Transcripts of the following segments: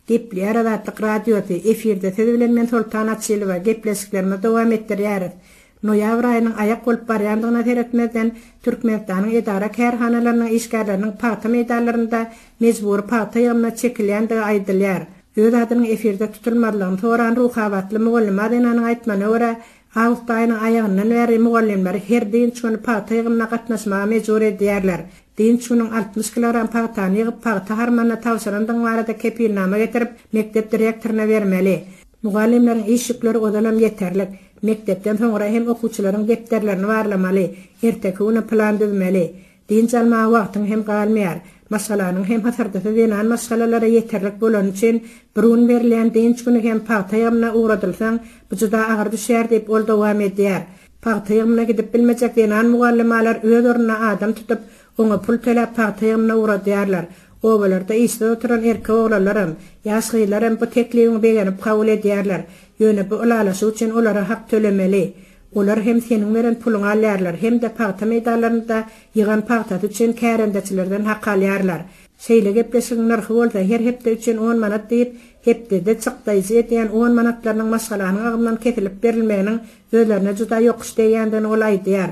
Gepleýär Azatlyk Radiosy, efirde siz bilen men Soltan Açylowa, gepleşiklerimizi dowam etdirýäris. Noýabr aýynyň aýak bolup barýandygyna seretmezden, Türkmenistanyň edara-kärhanalarynyň işgärleriniň pagta meýdanlarynda mejbury pagta ýygymyna çekilýändigi aýdylýar. Öz adynyň efirde tutulmazlygyny soran ruhabatly mugallyma zenanyň aýtmagyna görä, awgust aýynyň aýagyndan bäri mugallymlary her dynç güni pagta ýygymyna gatnaşmaga mejbur edýärler. Dynç günüň 60 kilogram pagtany ýygyp, pagta harmanyna tabşyrandygyň barada kepilnama getirip, mekdep direktoryna bermeli. Mugallymlaryň iş ýükleri ozalam ýeterlik. Mekdepden soňra hem okuwçylaryň depderlerini barlamaly, erteki güne plan düzmeli. Dynç almaga wagtyň hem galmaýar. Maşgalanyň hem hysyrdysy zenan maşgalalara ýeterlik bolany üçin, bir gün berilýän dynç güni hem pagta ýygymyna ugradylsaň, bu juda agyr düşýär diýip, ol dowam edýär. Pagta ýygymyna gidip bilmejek zenan mugallymalar öz ornuna adam tutup, oňa pul töläp pagta ýygymyna ugradýarlar. Obalarda işsiz oturan erkek oglanlaram, ýaş gyzlar hem bu teklibiňi begenip kabul edýärler. Ýöne bu ylalaşyk üçin olara hak tölemeli. Olar hem seniň beren puluňy alýarlar, hem-de pagta meýdanlarynda ýygan pagtasy üçin kärendeçilerden hak alýarlar. Şeýle gepleşigiň nyrhy bolsa her hepde üçin on manat diýip, hepdede çykdaýjy edýän on manatlarynyň maşgalanyň agzyndan kesilip berilmeginiň özlerine juda ýokuş degýändigini ol aýdýar.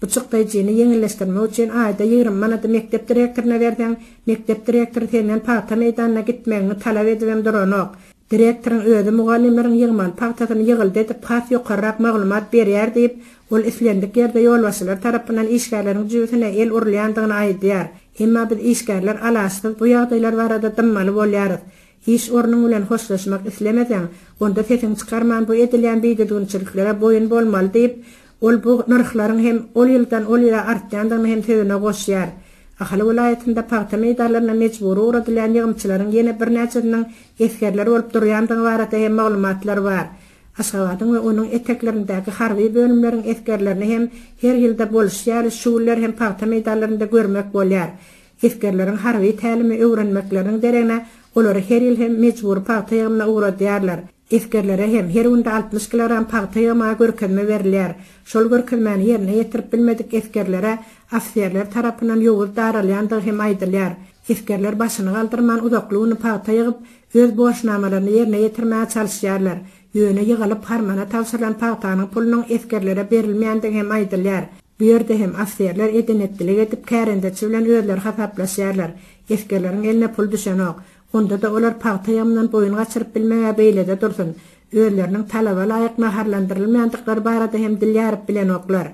Bu çykdaýjyny ýeňilleşdirmek üçin aýda 20 manady mekdep direktoryna berseň, mekdep direktory senden pagta meýdanyna gitmegiňi talap edibem duranok. Direktoryň özi mugallymlaryň ýygmaly pagtasyny ýygyldy edip has ýokarrak maglumat berýär diýip, ol islendik ýerde ýolbaşçylar tarapyndan işgärleriň jübüsine el urulýandygyny aýdýar. Emma biz işgärler alaçsyz bu ýagdaýlar barada dymmaly bolýarys. Iş ornuň bilen hoşlaşmak islemeseň, onda sesiňi çykarman bu edilýän bidüzgünçiliklere boýun bolmaly diýip, ol bu nyrhlaryň hem ol ýyldan ol ýyla artýandygyny hem sözüne goşýar. Ahal welaýatynda pagta meýdanlaryna mejbury ugradylýan ýygymçylaryň ýene birnäçesiniň esgerler bolup durýandygy barada hem maglumatlar bar. Aşgabadyň we onuň eteklerindäki harby bölümleriň esgerlerini hem her ýylda bolşy ýaly şu günler hem pagta meýdanlarynda görmek bolýar. Esgerleriň harby tälimi öwrenmekleriniň deregine olary her ýyl hem mejbury pagta ýygymyna ugradýarlar. Esgerlere hem her günde 60 kilogram pagta ýygmaga görkezme berilýär. Şol görkezmäni ýerine ýetirip bilmedik esgerlere ofiserler tarapyndan ýowuz daralýandygy hem aýdylýar. Esgerler başyny galdyrman uzakly güni pagta ýygyp, öz borçnamalaryny ýerine ýetirmäge çalyşýarlar. Ýöne ýygylyp harmana tabşyrylan pagtanyň pulunyň esgerlere berilmeýändigi hem aýdylýar. Bu ýerde hem ofiserler eden-etdilik edip, kärendeçi bilen özleri hasaplaşýarlar. Esgerleriň eline pul düşenok. Onda-da olar pagta ýygymyndan boýun gaçyryp bilmeg-ä beýlede dursun, özleriniň talaba laýyk naharlandyrylmaýandyklary barada hem dil ýaryp bilenoklar.